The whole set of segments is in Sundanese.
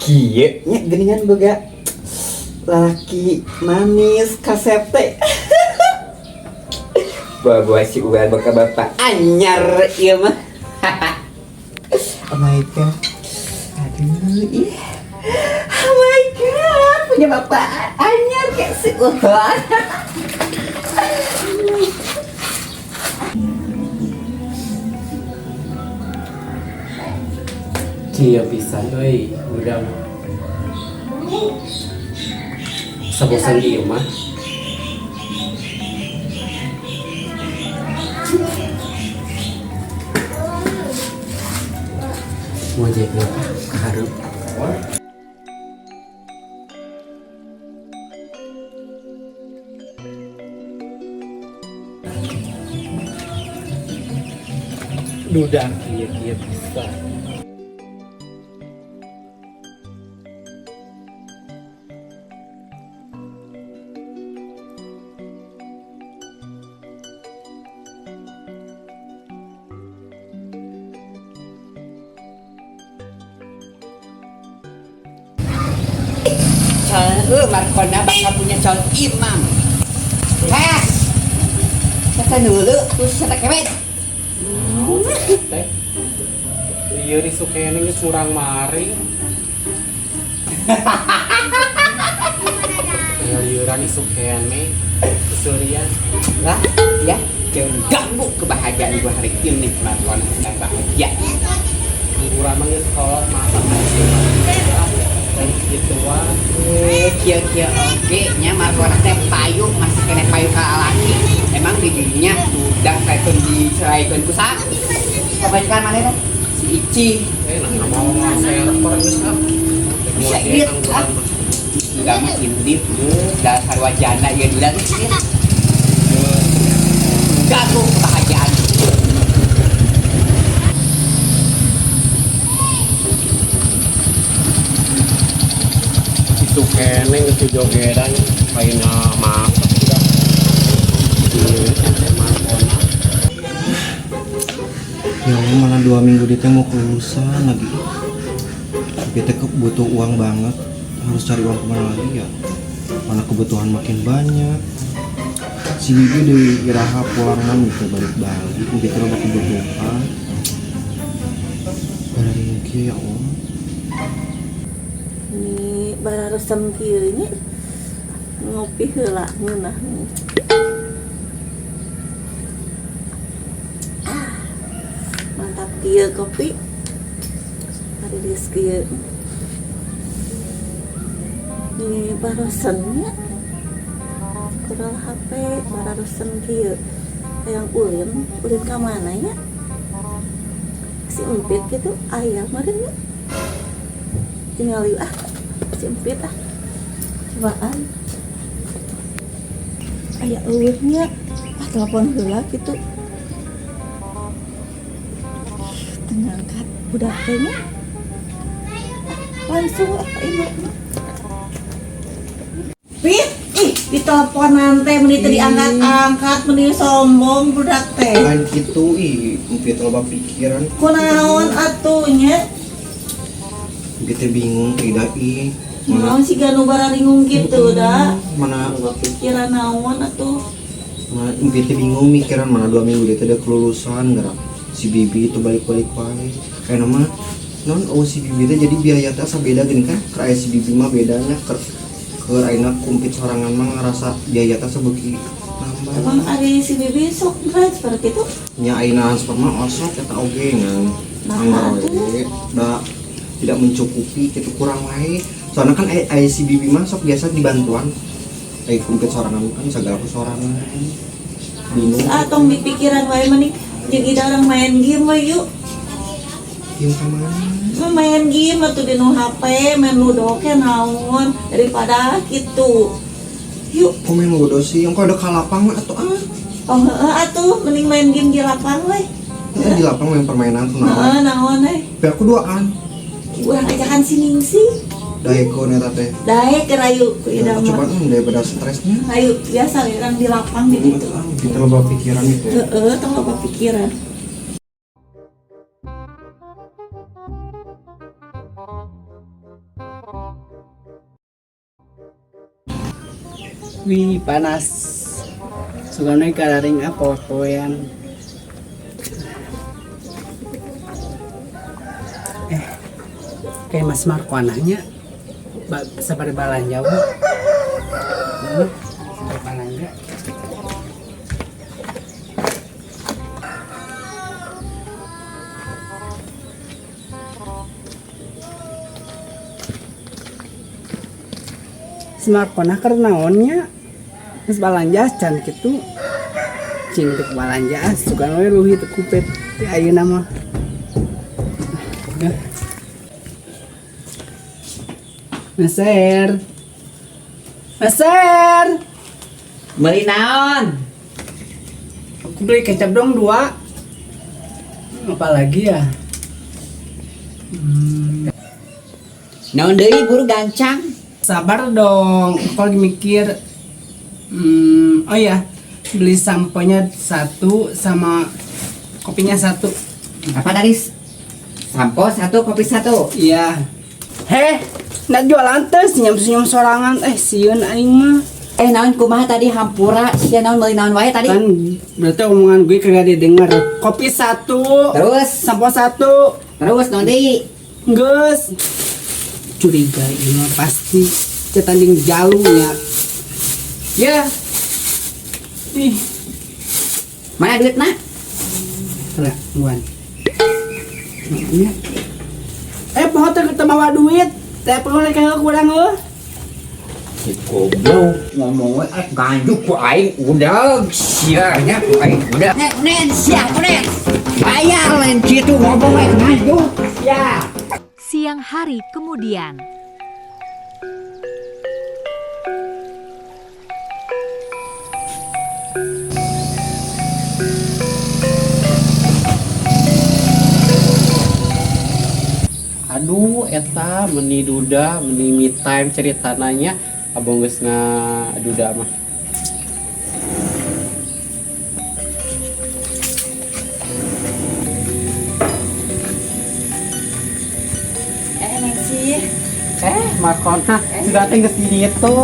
Kieu nya geuningan boga lalaki manis kasep teh. Bawa si Uwan boga bapak anyar ieu mah. Oh my God. Aduh, ih. Oh my God, punya bapak anyar kayak si Uwan. Kieu pisan euy urang. Sabosan di imah. Ngojek na ka hareup. Duda kieu kieu pisan. Calon Markona bakal punya calon imam. Tes. Kata dulu, terus kata kemet. Teh. Ieu risuk keneh geus murang maring. Ngalieuran isuk keneh. Keseurian. Lah, ya, jangan ganggu kebahagiaan gua hari ini. Markona sedang bahagia. Urang mah geus kolot masak dan gituan. Eh, kieu kieu oge nya Markona teh payu masih kena payu ka lalaki. Emang di dinya udah kayak diceraikeun ku saha? Pamajikan mana teh? Si Ici. Eh, nah mau server geus ah. Bisa irit ah. Duda mah indit, dasar wajana ieu duda geus ieu. Ganggu kebahagiaan. Isuk keneh geus jogedan paina masak udah. Ieu teh Markona. Ya Allah, malah 2 minggu dia teh mau kelulusan lagi. Tapi teh butuh uang banget. Harus cari uang kemana lagi ya? Mana kebutuhan makin banyak. Si Bibi di iraha pulangan gitu balik-balik. Mungkin loba kebutuhan. Barang mungkin ya Allah. Ini bararesem kieu nya, ngopi heula ngeunah. Ah, mantap kieu kopi. Hariris kieu. Ini barusan nya. Kurang HP bararesem kieu. Hayang ulin, ulin ka mana nya? Si Empit gitu, aya meureun nya. Tinggal ah, si Empit ah. Cobaan. Aya euweuh nya. Ah, telepon heula gitu. Teu ngangkat budak teh nya. Ah, langsung ah ini. Pit, ih, diteleponan teh meni teu diangkat-angkat, meni sombong budak teh. Lain gitu ih, mungkin loba pikiran. Kunaon atuh nya? Mungkin teh bingung tidak ih. Mana Naon sih ganu bararingung gitu da? Mana Loba pikiran naon atuh? Mana mungkin teh bingung mikiran mana 2 minggu dia teh ada kelulusan gerak. Si Bibi itu balik-balik wae. Kayak nama non oh si Bibi teh jadi biaya teh asa beda gini kan. Keur aya si Bibi mah bedanya keur keur ayeuna kumpit sorangan mah ngerasa biaya teh sebeuki nambah. Emang ari si Bibi sok transfer gitu? Nya ayeuna transfer mah osok eta oge ngan. Nah, Anggar atuh. we da tidak mencukupi gitu kurang wae. Soalnya kan aya si Bibi mah sok biasa dibantuan. Aya kumpit sorangan kan segala ku sorangan. Bingung. Atau di pikiran wae meni jeung ida orang main game we yuk. Game ka mana? Mah main game atuh di nu HP, main ludo ke naon daripada gitu. Yuk. Kok main ludo sih? Yang kok ada ka lapang mah atuh ah. Oh heeh atuh mending main game di lapang we. Heeh, di lapang main permainan tuh naon. Heeh, naon we. Tapi aku duaan. Urang ajakan si Ningsih. Daekeun eta teh. Daek rayu ku ida Ya, coba mah. daripada stresnya. Ayo biasa we urang di lapang di ditu. Kita loba pikiran gitu. Heeh, tong loba pikiran. Wih, panas. Sugana kararing apa poean. Eh, kayak Mas Marco anaknya sabar balanja bu. Sabar balanja. Si Marco nah keur naonnya? Terus balanja can kitu. Cing dek balanja ah sugan we leuwih teu kupet teh ayeuna mah. Meser. Meser. Beli naon? Aku beli kecap dong 2. Apa lagi ya? Naon deui buru gancang. Sabar dong, aku lagi mikir. Oh ya, beli samponya 1 sama kopinya 1. Apa tadi? Sampo 1, kopi 1. Iya. Heh, nak jualan teh senyum-senyum sorangan. Sieun aing mah. Naon kumaha tadi hampura? Sia naon meuli naon wae tadi? Kan berarti omongan gue kagak didengar. Kopi 1. Terus? Sampo 1. Terus naon deui? Geus. Curiga ieu mah pasti cetanding jalunya. Ya. Ih. Mana duitna? Lah, buan. Iya. Poho teh kita bawa duit. Teh perlu lagi kurang eueuh. Si goblok ngomong we ganjuk ku aing udah sia nya ku aing udah. Nek nen sia nen. Bayar lain kitu ngomong we ganjuk. Ya. Siang hari kemudian. Aduh, eta meni duda, meni me time ceritananya abang geus duda mah. Nengsi. Markona, sudah teh geus di ditu.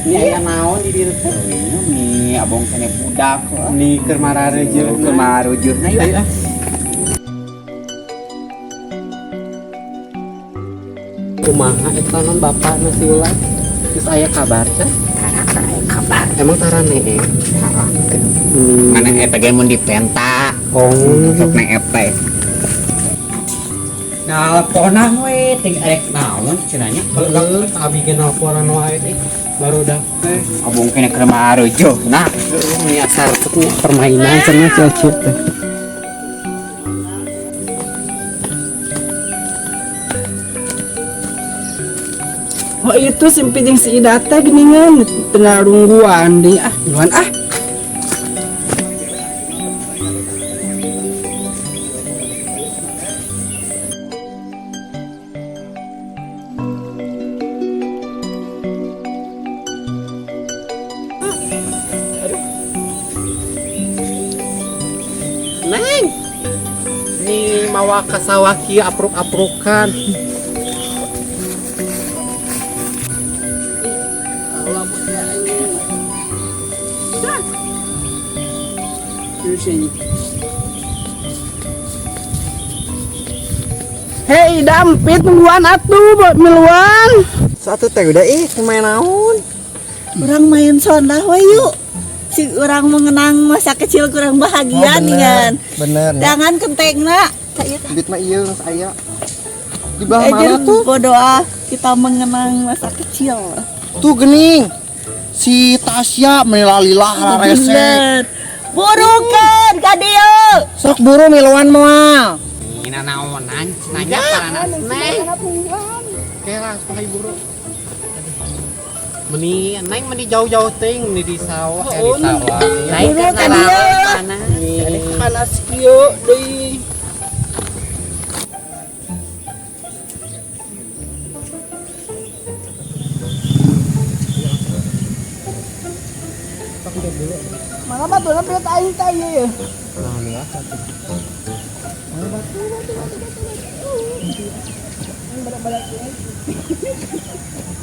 Ini aya naon di ditu teh? Ini abang kene budak. Ni keur marareujeuh. Keur marareujeuhna yuk. Ayo ah. Kumaha eta non bapak nasi ulat? Geus aya kabar cah? Tara aya kabar. Emang tara neek? Tara. Mana eta ge mun dipenta. Oh. Sok neek teh. Nelponan we ting arek naon cenah nya? Heueuh, abi ge nelponan wae ih. Baru teh. Abung kene keur marareujeuhna. Heueuh, meni asar permainan cenah ceu teh. Oh itu si Empit jeung si Ida teh geuningan tengah rungguan deui ah, duluan ah. Neng, ni mawa ka sawah kieu apruk-aprukan. Hei, dampit nungguan atuh, miluan. Satu teh udah ih, main naon? Urang main sondah we yuk. Si urang mengenang masa kecil kurang bahagia Oh, nih kan. Bener. Jangan kentengna. Ka ieu tah. Duit mah ieu geus aya. Di belah mana Jeung tuh? Berdoa kita mengenang masa kecil. Tuh gening. Si Tasya melalilah rese. Bener. Burukeun ka dieu. Sok buru miluan moal. Nina naonan nanya paranas neng. Oke lah, sekali buru. Meni neng meni jauh-jauh ting meni di sawah, di sawah. Naik Buru ke ka dieu. panas. Panas kieu deui. Mana batuna piet aing teh ieu ya? Alhamdulillah. Batu batu batu batu batu. Badak-badak.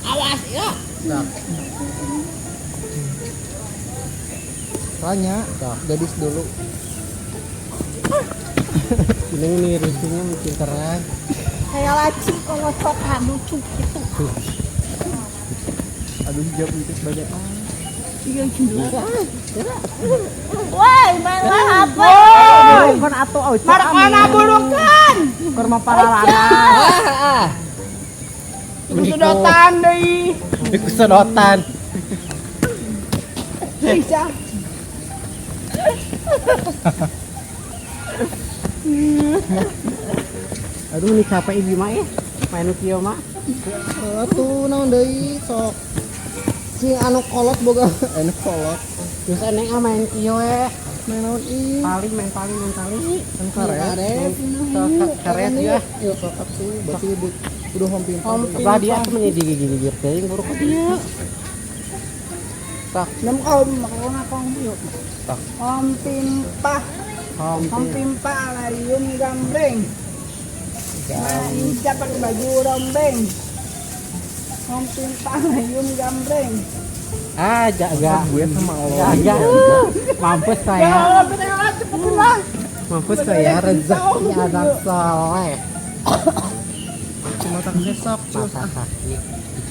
Awas ya. Nah. Tanya, gadis dulu. Ini nih lucunya mungkin terang. Kayak laci kalau cokan lucu gitu. Aduh hijab itu sebagai Iya gila. Woi, main HP. Bukan atuh oh. Markona burukan. Keur mah paralana. Iku sedotan deui. Iku sedotan. Bisa. Aduh ini capek ibu mah eh. Main nu kieu mah. Atuh naon deui sok. Sing anu kolot boga anu kolot. Terus eneng ah main kieu eh. Main naon ih. Paling main paling main tali. Kan karet. Sok karet ya. Yuk sok atuh berarti udah home pimpah. Sebelah dia tuh menjadi gigi-gigi teuing buruk ka dieu. Sok. Nem om makona kong yuk. Sok. Om pimpah. Om pimpah alayum gambreng. Main pakai baju rombeng. Om pimpah alayum gambreng. Ah, jaga. Gue sama lo. Jaga. Mampus saya. Ya, cepet lah. Mampus saya rezeki anak soleh. Cuma tak sesok, cus. Mata kaki.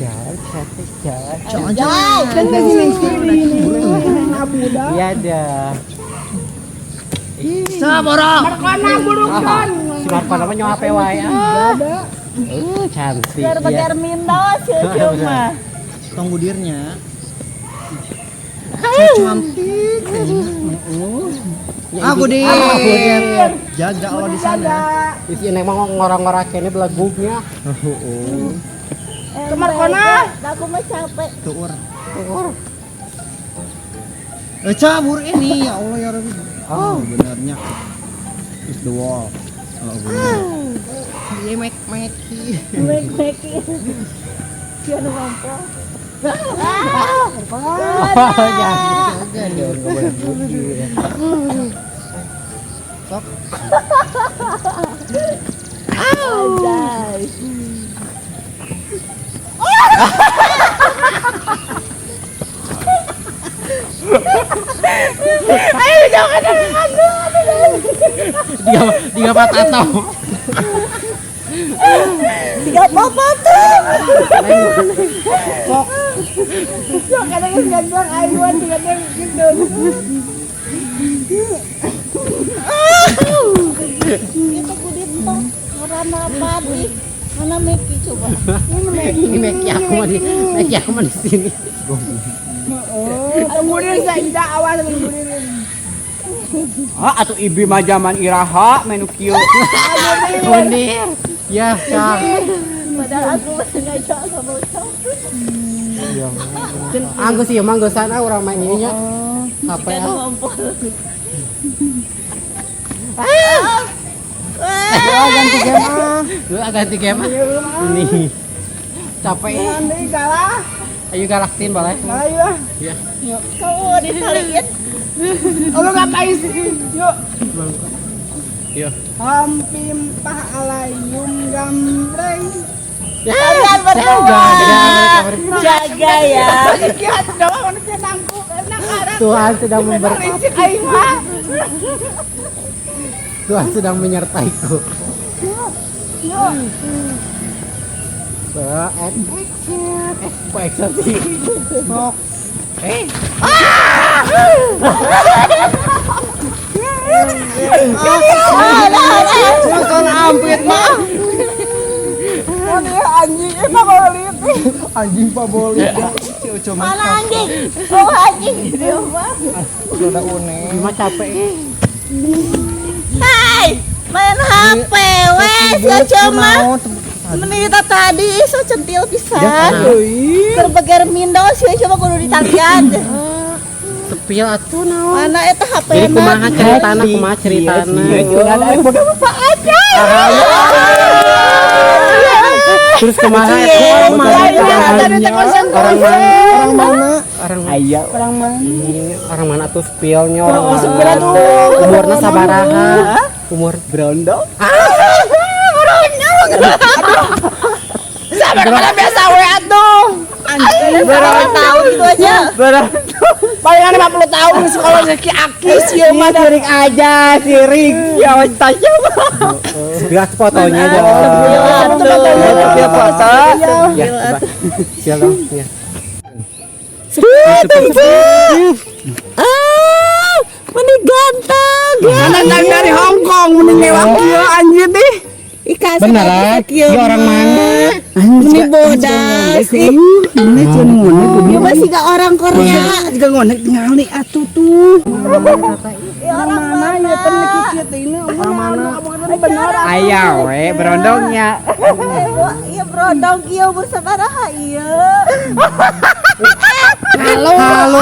Jalan cantik jalan. Jangan. Dan ke sini sini. Iya dah. Saborok. Markona burukan. Si Markona mah nyawa wae. Ah. Cantik. Biar bagar mindo sih cuma. Tunggu dirnya. Cantik. Ah, Budir. Jaga lo di sana. Isi neng mah ngorang-ngorang kene belegugnya. Heeh. Ke Markona. Aku mah capek. Tuur. Tuur. Cabur ini ya Allah ya Rabbi. Oh, benarnya. Is the wall. Oh, benar. Iya mek meki. Mek meki. Dia nu ngompol. Jangan dong, nggak boleh bukir. Sok. Anjay. Ayo jangan Tiga patah atau tiga apa tuh? Sok. Sok kadang kadang ayuan kadang gitu. Itu kudu orang apa nih? Mana Meki coba? Ini Meki aku mah di Meki aku mah di sini. Oh, kemudian saya tidak awas kemudian. Ah, atuh ibi mah zaman iraha menu kieu. Munir. Ya, Kang. Padahal aku ngajak sama kamu. Iya. Anggo sih emang geus sana urang main ininya. HP Jika ah. ngompol. Ah, ganti game ah. Lu ganti game ah. Ini. Capek. Nanti kalah. Ayo galaktin boleh. Kalah yuk. Iya. Yuk. Kamu ditaliin. Oh, lu ngapain sih? Yuk. Yuk. Hampimpah alayum gambreng. Kalian berdua. Jaga ya. Tuhan sedang memberkati. Tuhan sedang menyertaiku. Yuk. Action. Kok action sih? Sok. Makan ampit mah. Anjing, emang kalau lihat Anjing pak boleh. Mana anjing? Oh anjing di rumah. Udah unik. Cuma capek. Hai, main HP wes ya cuma. Menita tadi so centil pisan. Keur mindo sih coba kudu ditalian. Sepil atuh naon. Mana eta HP Jadi kumaha ceritana, kumaha ceritana. Terus kumaha orang mana? Orang mana? Orang mana? Orang Aya orang mana? Orang mana tuh spilnya orang Oh, mana? sepil tuh. Umurna sabaraha? Umur Brondo. Sabar pada biasa we atuh. Berapa tahun gitu aja. Berapa? Palingan 50 tahun sekolah si aki sih mah. Sirik aja, sirik. Ya wes tanya. Lihat fotonya dong. Ya foto. Ya, coba. Sial dong. Ya. Ah, meni ganteng ya. Datang dari Hong Kong mending mewah kieu anjir deh. Ika Beneran? Dia orang mana? Meni bodas. Ih, Ini cuman ngonek ieu mah siga orang Korea. juga ngonek ngali atuh tuh. Ieu orang Mana ya teh kieu teh ini orang mana? Bener. Aya we berondongnya. Iya berondong kieu bersabaraha ieu. Halo. Halo.